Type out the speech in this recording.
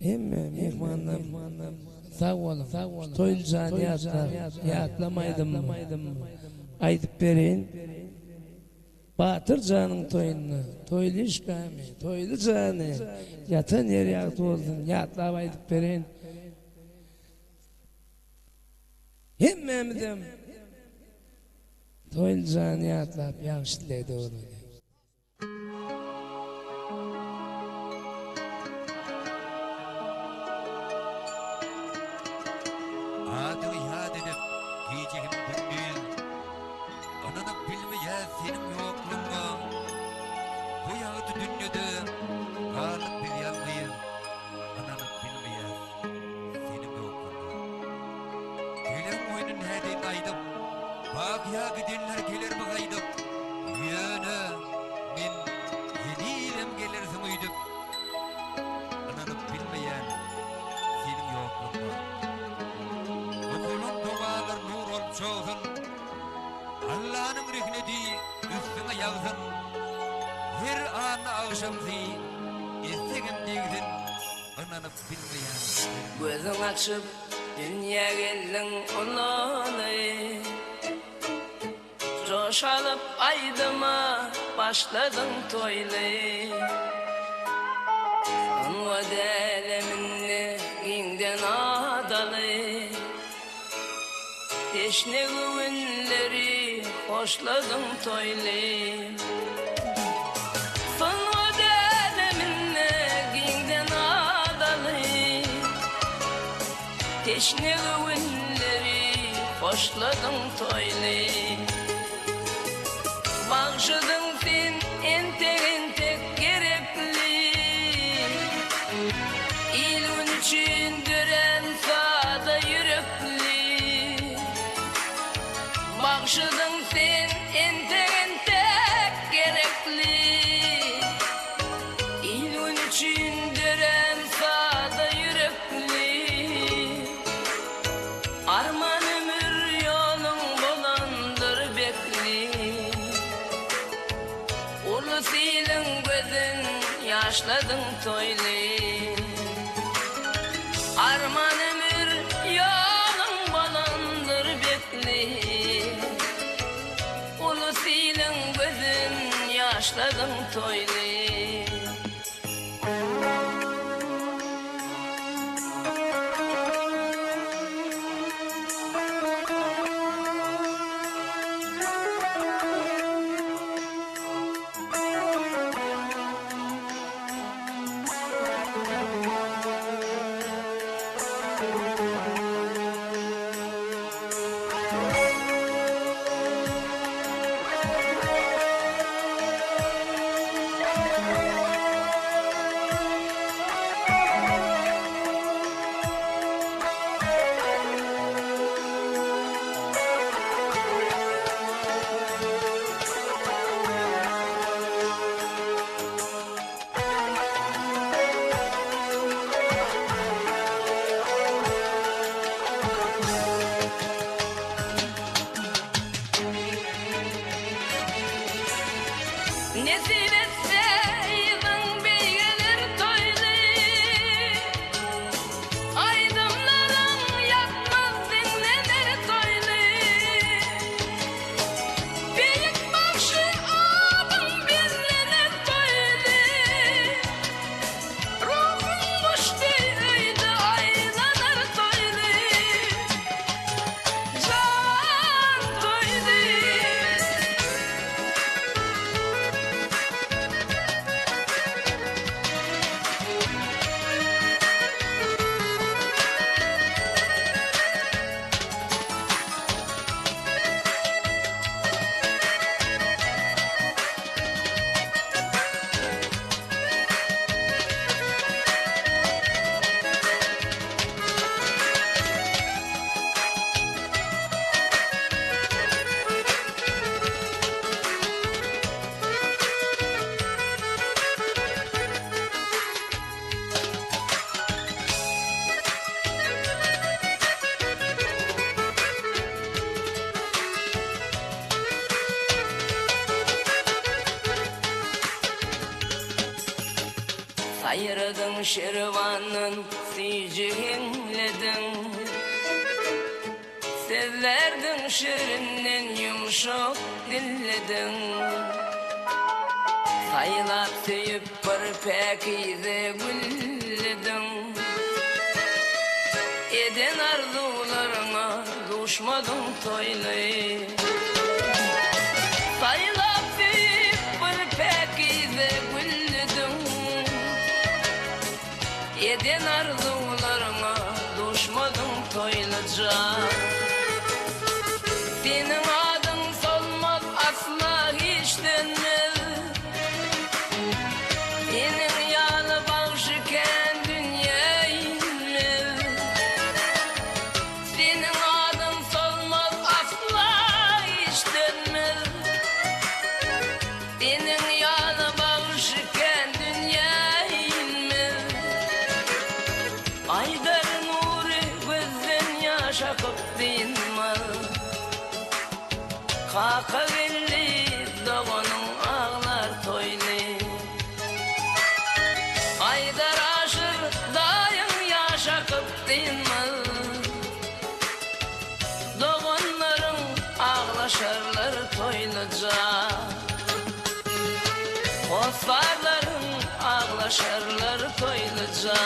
Hemme myhmanlar sag boluň. Toýly jany ýatlap, ýatlama aýdymymy aýdyp bereýin. Batyr janyň toýunda, Toýly işgämi, Toýly jany, ýatan ýeri ýagty bolsun, ýatlap aýdyp bereýin. Hemmämizem Toýly jany ýatlap ýagşy dilegde bolalyň. Adyňy ýat edip, gije hem gündiz, Ynanyp bilmeýäs seniň ýoklugyňa. Bu ýagty dünýede galdyk biz ýalňyz, Ynanyp bilmeýäs seniň ýoklugyňa. Gelen goýny nädeýin aýdyp, Bakyýa gidenler gelermi gaýdyp? Ýöne men henizem gelersiň öýdüp, Ynanyp bilmeýän seniň ýoklugyňa. Okalan dogalar nur bolup çogsun, Allanyň rehneti üstüňe ýagsyn, Her anna agşamsy etsegem degsin, Ynanyp bilmeýän seniň. Gözüň açyp dünýä geldiň ulaly. Joş alyp aýdyma başladyň toýly. Sungat äleminde giňden adaly. Teşne göwünleri hoşladyň toýly. Sungat äleminde giňden adaly. Teşne göwünleri hoşladyň toýly. Bagşydyň sen entek-entek gerekli. Il-gün üçin dörän sada ýürekli. Bagşydyň sen entek-entek gerekli. Il-gün üçin dörän sada ýürekli. Arman ömür ýoluň bolandyr bekli. Ulus iliň gözün ýaşladyň toýly. Arman ömür ýoluň bolandyr bekli. Ulus iliň gözün ýaşladyň toýly. Saýradyň şirwandan süýji heňlediň. Sözlerdiň şirinden ýumşak dillediň. Saýlap söýüp bir päkize güllediň. Eden arzuwlaryňa duşmadyň toýly. Saýlap söýüp bir päkize güllediň. Eden arzuwlaryňa duşmadyň toýlyja. Seniň adyň solmaz asla hiç dönmez. Seniň ýaly bagşy kän dünýä inmez. Seniň adyň solmaz asla hiç dönmez. Seniň ýaly bagşy kän dünýä inmez. Aýdar Nury gözden ýaş akyp dynmaz. Kakageldi doganyň aglar toýly. Aýdar Aşyr daýyň ýaş akyp dynmaz. Doganlaryň aglaşarlar toýlyja. Hossarlaryň aglaşarlar toýlyja.